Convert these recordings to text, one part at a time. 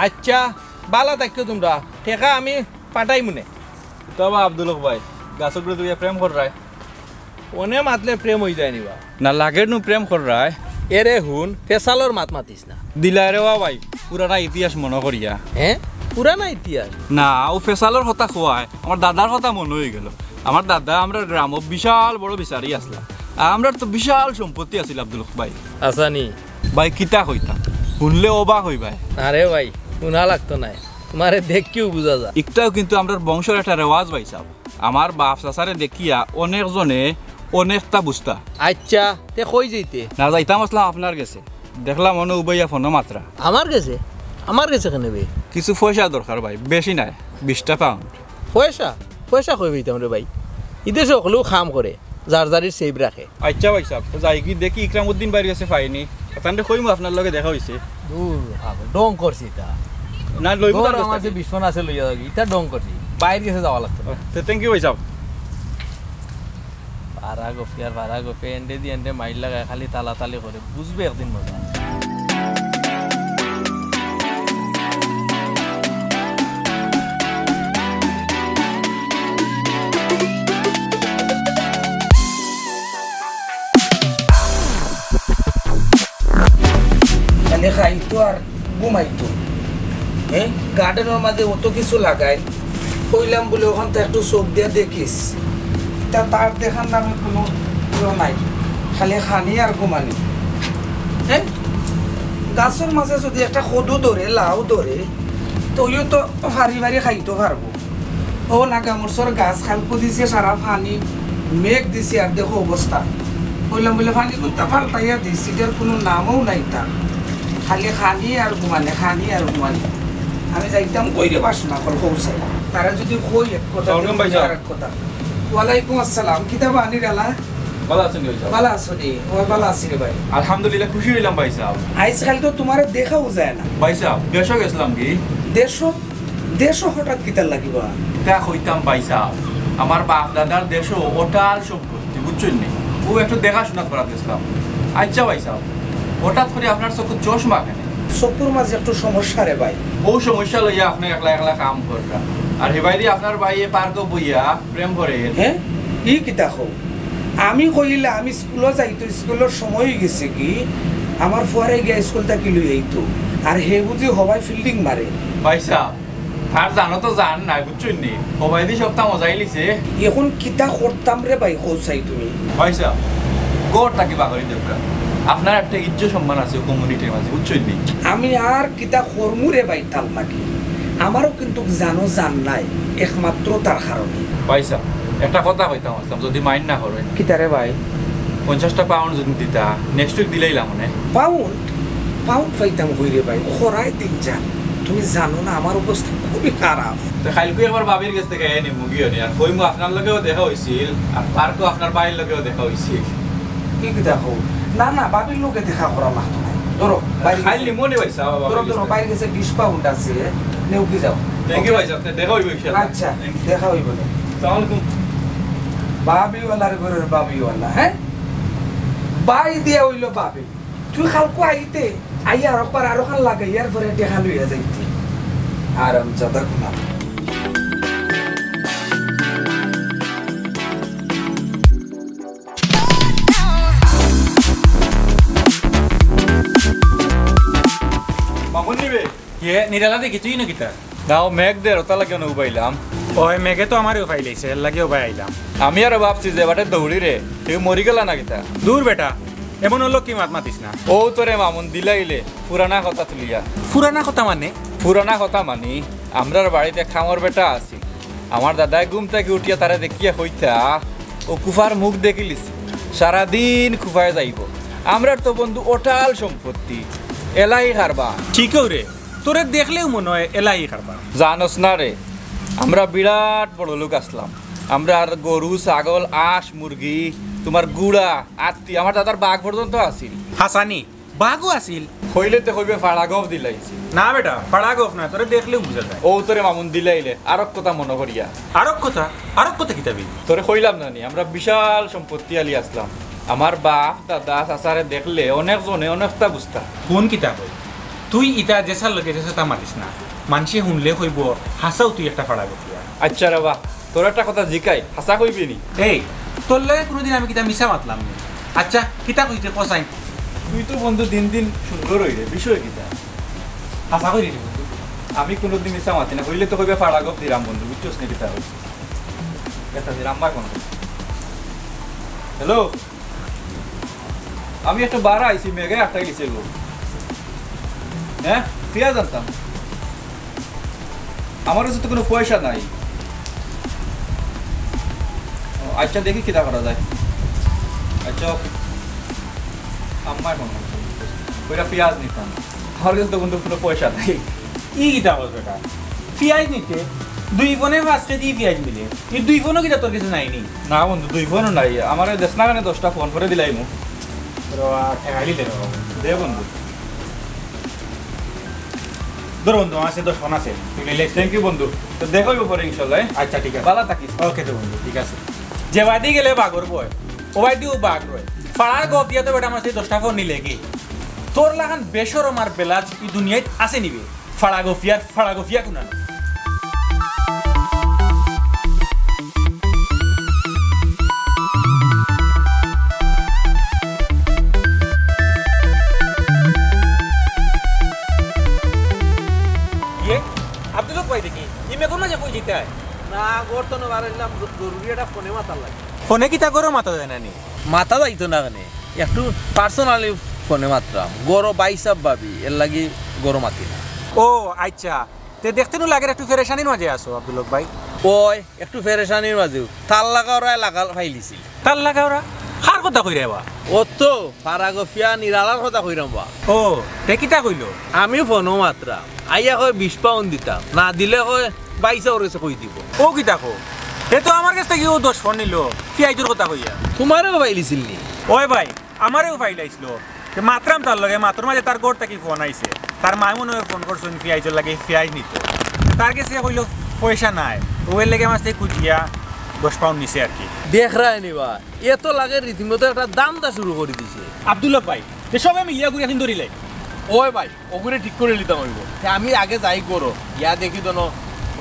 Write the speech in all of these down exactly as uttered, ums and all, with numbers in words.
আচ্ছা, বালা থাকিও তুমরা, টেকা আমি পাঠাইমুনে। তা বা আব্দুল হক ভাই, গাছর গুড়ি তুইয়া প্রেম কররায়? অনে মাতলে প্রেম অইযায় নি বা? না, লাগের নু প্রেম কররায়। এরে হুন, ফেসালর মাত মাতিস না। দিলায় রে বা ভাই, পুরানা ইতিহাস মনো করিয়া। হে? পুরানা ইতিহাস? না, অউ ফেসালর কথা কওয়ায় আমার দাদার কথা মনো অইগেলো। আমার দাদা আমরার গ্রামো বিশাল বড় বিচারি আছলা। আর আমরার তো বিশাল সম্পত্তি আছিল আব্দুল হক ভাই। আছানি? ভাই, কিতা কইতাম, হুনলে অবাক অইবায়। আরে ভাই, হুনা লাগতো নায়, তুমারে দেখিউ বুঝা যায়। ইকটাউ কিন্তু আমরার বংশর একটা রেওয়াজ ভাইসাব। আমার বাফ চাচারে দেখিয়া অনেকজনে অনেকটা বুঝতা। আচ্ছা, তে কই যাইতে? না, যাইতাম আছলাম আপনার গেছে, দেখলাম অনো উবাইয়া ফোনো মাতরা। আমার গেছে? আমার গেছে কেনে বে? কিছু পয়সা দরকার ভাই, বেশি নায়, বিশটা পাউন্ড। পয়সা? পয়সা কই পাইতাম রে ভাই? ইদেশে হকলেউ কাম করে, যার যারির সেভ রাখে। আচ্ছা ভাইসাব, তে যাইগি দেখি ইকরামউদ্দিন ভাইর গেছে পাইনি। তানরে কইমু আপনার লগে দেখা অইছে। দূর, পাগল, ঢং করছে ইতা। না, লইমু তার গেছ থাকি। বিশ পাউন্ড আছে, লইয়া যাইগি। ইতা ঢং করছে। ভাইর গেছে যাওয়া লাগতো না। তে thank you ভাইসাব। পাড়া গফি আর পাড়া গফি, এন্ডেদি এন্ডে মাইর লাগায়, খালি তালাতালি করে। বুঝবে একদিন মজা। খালি খাইতো আর ঘুমাইতো। হ্যাঁ, গার্ডেনর মাঝে অত কিছু লাগাইল, কইলাম বুলে, "ওখান তো একটু চোখ দিয়া দেখিস।" তা তার দেখার নামে কুনু ইয়ে নাই, খালি খানি আর ঘুমানি। হ্যাঁ, গাছর মাঝে যদি একটা কদু ধরে, লাউ ধরে, তো অইও তো ফারি ফারি খাইতো পারবো। ও নাগা মরিচর গাছ কালকু দিছে সারা পানি, মেঘ দিছে, আর দেখো অবস্থা। কইলাম বুলে, "পানি কুনতা ফালতাইয়া দিস, ইটার কুনু নামও নাই তার, খালি খানি আর ঘুমানি, খানি আর ঘুমানি।" আমি যাইতাম কই রে বাসনা কল কৌশল, তারা যদি কই এক কথা, সালাম আলাইকুম ভাই সাহেব। আর এক কথা। ওয়ালাইকুম আসসালাম, কিতা বা আনির আলা? ভালা আছইন নি ভাই সাহেব? ভালা আছো নি? ও ভালা আছি রে ভাই। আলহামদুলিল্লাহ, খুশি অইলাম ভাই সাহেব। আইজ কাইল তো তুমারে দেখাও যায় না। ভাই সাহেব, দেশো গেছলাম গি। দেশো? দেশো হঠাৎ কিতার লাগি বা? তা কইতাম ভাই সাহেব, আমার বাপ দাদার দেশো অটাল সম্পত্তি, বুঝছইন নি? অউ একটু দেখাশুনা করাত গেছলাম। আচ্ছা ভাই সাহেব, হঠাৎ করি আপনার চকুত চশমা কেনে? চকুর মাঝে একটু সমস্যা রে ভাই। অউ সমস্যা লইয়া আপনে একলা একলা কাম কররা, আর হেবায়দি আপনার ভাইয়ে পার্কো বইয়া প্রেম করের। হে? ই কিতা কও? আমি কইলাম, আমি স্কুলো যাইতো, স্কুলর সময় অইগেছে গি, আমার ফুয়ারে গিয়া স্কুল থাকি লই আইতো। আর হে বুঝি হবায় ফিল্ডিং মারে। ভাই সাহেব, তার জানো তো জান নাই, বুঝছইন নি? হবায়দি সবতা মজাই লিছে। এখন কিতা করতাম রে ভাই, কও চাই তুমি? ভাই সাহেব, ঘর থাকি বার করি দেউক্কা। আপনার একটা ইজ্জত সম্মান আছে কমিউনিটির মাঝে, বুঝছইন নি? আমি আর কিতা করমু রে ভাই, তার লাগি। আমারও কিন্তু জানো জান নাই, একমাত্র তার কারণে। ভাই সাহেব, একটা কথা কইতাম আছলাম, যদি মাইন্ড না করইন। কিতা রে ভাই? পঞ্চাশটা পাউন্ড যদি দিতা, নেক্সট উইক দিলাইলাম অনে। পাউন্ড? পাউন্ড পাইতাম কই রে ভাই? খরায় দিন যার। তুমি জানো না, আমার অবস্থা খুবই খারাপ। তে কাইলকু একবার ভাবির গেছ থাকি আইয়া নিমু গিয়া নে, আর কইমু আপনার লগেও দেখা অইছিল, আর পার্কো আপনার ভাইর লগেও দেখা অইছিল। ই কিতা কও? না, না, ভাবির লগে দেখা করা লাগতো নায়। ধরো, বাইরে কাইল গেছে, নিমু নে ভাই সাহেব, ধরো, ভাবির গেছ থাকি। বাইরে গেছে বিশ পাউন্ড আছে, নেও কি যাও। Thank you ভাই সাহেব, দেখা অইবো ইনশাআল্লাহ। আচ্ছা, thank you। দেখা অইবো নে। আসসালামু আলাইকুম। ভাবিওয়ালার ঘরর ভাবিওয়ালা, হ্যাঁ? ভাই দিয়া অইলো ভাবি। তুই কালকু আইতে, আইয়া আরোকবার আরোখান লাগাইয়ার পরে টেকা লইয়া যাইতে। আরামজাদা কুনা। মামুন নি বে? কিয়ে, নিরালা দেখিছস না কিতা? না, অউ মেঘ দের, অতার লাগি অনো উবাইলাম। অয় মেঘে তো আমারেও পাইলাইছে, এরলাগি উবাই আইলাম। আমি আরো ভাবছি যে বাটে দৌড়ি রে, কেউ মরি গেলা না কিতা? দূর বেটা, এমন অলক্ষী মাত মাতিস না। অউ তো রে মামুন দিলাইলে, পুরানা কথা তুলিয়া। পুরানা কথা মানে? পুরানা কথা মানি, আমরার বাড়িত এক কামর বেটা আছিল। আমার দাদায় ঘুম থাকি উঠিয়া তারে দেখিয়া কইতা, "অউ কুফার মুখ দেখিলিছ, সারাদিন কুফায় যাইবো।" আমরার তো বন্ধু অটাল সম্পত্তি, এলাহি কারবার। ঠিকউ রে, তোরে দেখলেউ মনো অয় এলাহি কারবার। জানোস না রে, আমরা বিরাট বড়লোক আছলাম। আমরার গরু, ছাগল, আঁশ, মুরগি, তুমার ঘুড়া, আত্তি, আমার দাদার বাঘ পর্যন্ত আছিল। হাছানি, বাঘও আছিল? কইলে তে কইবে ফাড়া গফ দিলাইছি। না বেটা, ফাড়া গফ নায়, তোরে দেখলেউ বুঝা যায়। অউ তো রে মামুন দিলাইলে, আরক কথা মনো করিয়া। আরক কথা? আরক কথা কিতা বে? তোরে কইলাম না নি, আমরা বিশাল সম্পত্তিআলি আছলাম। আমার বাফ, দাদা, চাচারে দেখলে অনেকজনে অনেকটা বুঝতা। কুন কিতা কয়? তুই ইতা জেসার লগে জেসাতা মাতিস না, মানষে হুনলে কইবো হাছাউ তুই একটা ফাড়া গফিয়া। আইচ্ছা রে বা, তোরে একটা কথা জিকাই, হাছা কইবি নি? এই, তোর লগে কুনুদিন আমি কিতা মিছা মাতলাম নি? আইচ্ছা, কিতা কইতে ক চাইন? তুই তো বন্ধু দিন দিন সুন্দর অইরে, বিষয় কিতা? হাছা কইরে রে বন্ধু। আমি কুনুদিন মিছা মাতি না, কইলে তো কইবে ফাড়া গফ দিরাম বন্ধু, বুঝছস নি কিতা কইছি? একটা দিরাম আমার ফোন। হ্যালো, আমি একটু বারা আইছি, মেঘে আটকাই গেছে গো। হ্যাঁ, পিয়াজ আনতাম। আমার কাছে তো কুনু পয়সা নাই। ও, আইচ্ছা, দেখি কিতা করা যায়। আইচ্ছা, ওকে। আম্মায় ফোন করছে। কইরা পিয়াজ নিতাম। আমার কাছে তো বন্ধু কুনু পয়সা নাই। ই কিতা কস বেটা? পিয়াজ নিতে? দুই ফোনে পাঁচ কেজি পিয়াজ মিলে। ই দুই ফোনও কিতা তোর কাছে নাই নি? না বন্ধু, দুই ফোনও নাই। আমারে দেস না কেনে দশটা ফোন, পরে দিলাইমু। রে বা, ঠেকাইলি দে রে বা। দে বন্ধু। ধর বন্ধু, আমার কাছে দশ ফোন আছে, তুই লইলে। Thank you বন্ধু। তো দেখা অইবো পরে ইনশাআল্লাহ, হ্যাঁ? আইচ্ছা, ঠিক আছে। ভালা থাকিস। ওকে তো বন্ধু, ঠিক আছে। যে বায়দি গেলে বাঘর ভয়, ও বায়দিও বাঘ রয়। ফাড়া গফিয়া তো বেটা আমার কাছে দশটা ফোন নিলে কি? তোর লাখান বেশরম আর বেলাজ ই দুনিয়াত আছে নি বে? ফাড়া গফিয়ার ফাড়া গফিয়া কুনানো। ইয়ে, আব্দুল হক ভাই দেখি, ই মেঘর মাঝে কই যাইতায়? না, ঘর তনে বারাইলাম, জ-, জরুরি একটা ফোনে মাতার লাগি। ফোনে কিতা ঘরো মাতা যায় না নি? মাতা যাইতো না কেনে? একটু personally ফোনে মাতরাম। ঘরো ভাইসাব ভাবি, এরলাগি ঘরো মাতি না। ও, আইচ্ছা। তে দেখতে নু লাগের একটু পেরেশানির মাঝে আছো, আব্দুল হক ভাই। ওই, একটু পেরেশানির মাঝেউ। তার লাগাওরায় লাগা ফাইলিছিল। তার লাগাওরা? কার কথা কইরায় বা? ও তো, ফাড়া গফিয়া নিরালার কথা কইরাম বা। ও, তে কিতা কইলো? আমি ফোনো মাতরাম। আইয়া কয় বিশ পাউন্ড দিতাম। না দিলে কয়, ভাইসাবর গেছে কই দিবো। ও কিতা কও? হে তো আমার গেছ থাকি অউ দশ ফোন নিলো। পিয়াইজর কথা কইয়া। তুমারেও ফাইলিছিল নি? ওই ভাই, আমারেও ফাইলাইছিল। তে মাতরাম তার লগে, মাতর মাঝে তার ঘর থাকি ফোন আইছে। তার মায় মনে অয় ফোন করছইন পিয়াইজর লাগি, পিয়াইজ নিতো। তার গেছে কইলো পয়সা নাই, অউ এরলাগি আমার থাকি খুজিয়া দশ পাউন্ড নিছে আর কি। দেখরায় নি বা, এ তো লাগে রীতিমতো একটা ধান্দা শুরু করি দিছে। আব্দুল হক ভাই, তে সবে মিলিয়া ঘুরিয়া ফিন ধরিলাই। ওই ভাই, অগুরে ঠিক করিলিতাম অইবো। তে আমি আগে যাই ঘরো, গিয়া দেখি দনো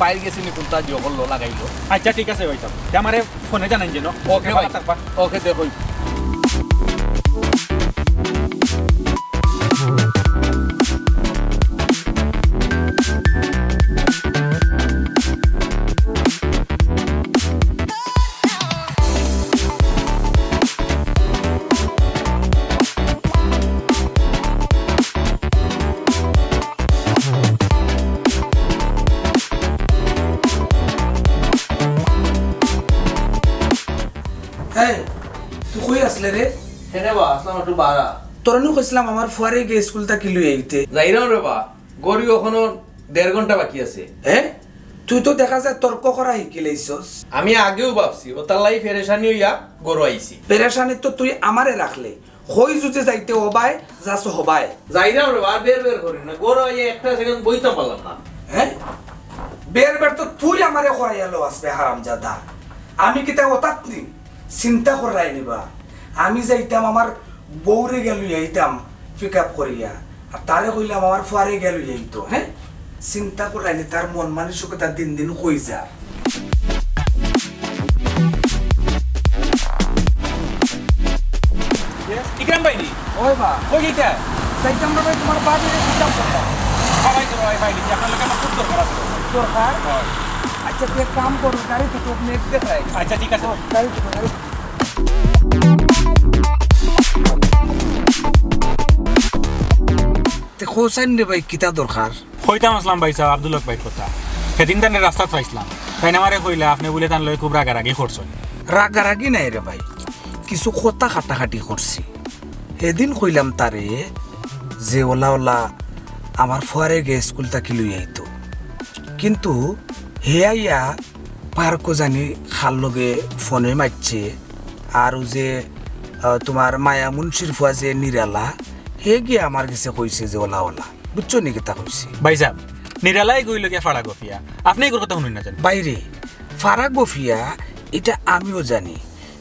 বাইর গেছে নি কুনতা জিও করলো, লাগাইলো। আইচ্ছা, ঠিক আছে ভাইসাব। তে আমারে ফোনে জানাইন যেন। ওকে ভাই। থাকবা। ওকে, দেখো। এই, তুই কই আছলে রে? কেনে বা, আছলাম একটু বারা। তোরে নু কইছলাম আমার ফুয়ারে গিয়া স্কুল থাকি লই আইতে। যাইরাম রে বা, ঘড়ি অখনো দেড় ঘন্টা বাকি আছে। এ? তুই তো দেখা যায় তর্ক করা হিকিলাইছস। আমি আগেউ ভাবছি, অতার লাগি পেরেশানি অইয়া ঘরো আইছি। পেরেশানিত তো তুই আমারে রাখলে। কই যুদি যাইতে অবায়, যাস হবায়। যাইরাম রে বা, আর বের বের করিও না। ঘরো আইয়া একটা সেকেন্ড বইতাম পারলাম না। হ্যাঁ? বের বের তো তুই আমারে করাইয়া লওয়াস বে হারামজাদা। আমি কিতা অতাত নি? চিন্তা কররায় নি বা। আমি যাইতাম আমার বউরে গিয়া লইয়া আইতাম pick up করিয়া। আর তারে কইলাম আমার ফুয়ারে গিয়া লইয়া আইতো, হ্যাঁ? চিন্তা কররায় নি, তার মন মানসিকতা দিন দিন কই যার। ইকরাম ভাই নি? ওই বা। কই যাইতা? যাইতাম না ভাই, তুমার ভাবিরে পিক আপ করতাম। বাবাই তো ভাই, ভাই, আপনার লগে আমার খুব দরকার আছে। দরকার? হয়। আচ্ছা, তুই এক কাম কর, গাড়ি তো তোর নেট দেখাই। আচ্ছা, ঠিক আছে। ও, গাড়ি তো, গাড়ি তো। তে কও চাইন রে ভাই, কিতা দরকার? কইতাম আছলাম ভাইসাব, আব্দুল হক ভাইর কথা। হেদিন তানরে রাস্তাত পাইছলাম। তাইন আমারে কইলা, আপনে বুলে তান লগে খুব রাগারাগি করছইন। রাগারাগি নায় রে ভাই, কিছু কথা কাটাকাটি করছি। হেদিন কইলাম তারে যে অলা অলা আমার ফুয়ারে গিয়া স্কুল থাকি লই আইতো। কিন্তু হে আইয়া পার্কো জানি কার লগে ফোনে মাতছে, আর অউ যে, আহ, তুমার মায়া মুন্সির ফুয়া যে নিরালা, হে গিয়া আমার গেছে কইছে যে অলা অলা। বুঝছো নি কিতা কইছি? ভাইসাব, নিরালায় গই লগে ফাড়া গফিয়া। আপনে ইগুর কথা হুনইন না জানি? ভাইরে, ফাড়া গফিয়া, ইটা আমিও জানি।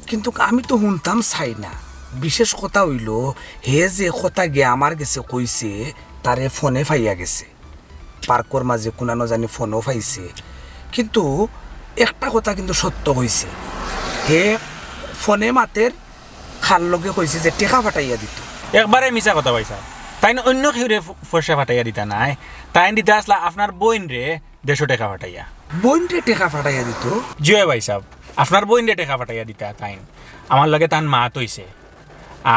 কিন্তু আমি তো হুনতাম চাই না। বিশেষ কথা অইলো, হে যে কথা গিয়া আমার গেছে কইছে, তারে ফোনে পাইয়া গেছে, পার্কর মাঝে কুনানো জানি ফোনও পাইছে। কিন্তু একটা কথা কিন্তু সত্য কইছে, হে ফোনে মাতের, খার লগে কইছে যে টেকা পাঠাইয়া দিত। একবারে মিছা কথা ভাইসাব। তাইন অন্য কেউরে ফ-, পয়সা পাঠাইয়া দিতা নায়, তাইন দিতা আছলা আপনার বইনরে দেড়শো টেকা পাঠাইয়া। বইনরে টেকা পাঠাইয়া দিত? জি অয় ভাইসাব, আপনার বইনরে টেকা পাঠাইয়া দিতা তাইন। আমার লগে তান মাত অইছে।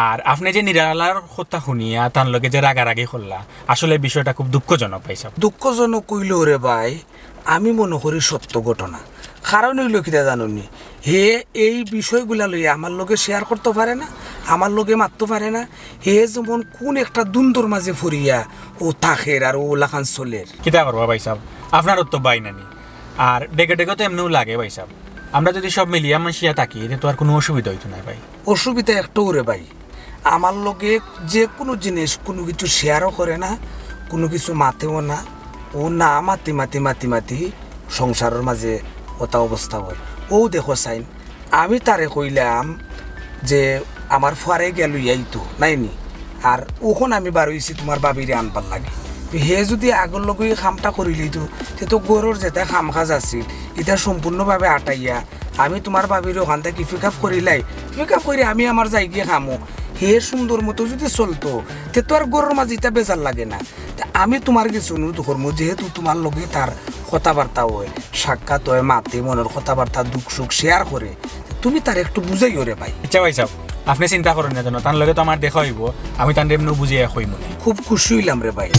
আর আপনে যে নিরালার কথা হুনিয়া তান লগে যে রাগারাগি করলা, আসলে বিষয়টা খুব দুঃখজনক ভাইসাব। দুঃখজনক কইলেও রে ভাই, আমি মনো করি সত্য ঘটনা। কারণ অইলো কিতা জানো নি, হে এই বিষয়গুলা লইয়া আমার লগে শেয়ার করতো পারে না, আমার লগে মাততো পারে না। হে যেমন কুন একটা দ্বন্দ্বর মাঝে পড়িয়া অউ থাকের আর অউ লাখান চলের। কিতা করবা ভাইসাব, আপনারও তো ভাই নানি। আর ডেগে ডেগে তো এমনেও লাগে ভাইসাব। আমরা যুদি সব মিলিয়া মিশিয়া থাকি, তে তো আর কুনু অসুবিধা অইতো নায় ভাই। অসুবিধা একটাও রে ভাই, আমার লগে যে কুনু জিনিস, কুনু কিছু শেয়ারও করে না, কুনু কিছু মাতেও না। অউ না মাতি মাতি মাতি মাতি সংসারর মাঝে অতা অবস্থা অয়। অউ দেখো চাইন, আমি তারে কইলাম যে আমার ফুয়ারে গিয়া লইয়া আইতো, নায় নি? আর অখন আমি বারইছি তুমার ভাবিরে আনবার লাগি। তে হে যুদি আগর লগেউ কামটা করিলিতো, তে তো ঘরর যেতা কাম কাজ আছিল, ইতা সম্পূর্ণভাবে আটাইয়া আমি তুমার ভাবিরে অখান থাকি পিক আপ করিলাই, পিক আপ করি আমি আমার যাইগি কামো। হে সুন্দর মতো যুদি চলতো, তে তো আর ঘরর মাঝে ইতা বেজার লাগে না। তে আমি তুমার গেছে অনুরোধ করমু, যেহেতু তুমার লগে তার কথাবার্তা অয়, সাক্ষাৎ অয়, মাতে, মনর কথাবার্তা, দুঃখ সুখ শেয়ার করে, তে তুমি তারে একটু বুঝাইও রে ভাই। আচ্ছা ভাইসাব, আপনে চিন্তা করইন না যেন, তান লগে তো আমার দেখা অইবো, আমি তানরে এমনেও বুঝাইয়া কইমুনে। খুব খুশি অইলাম রে ভাই।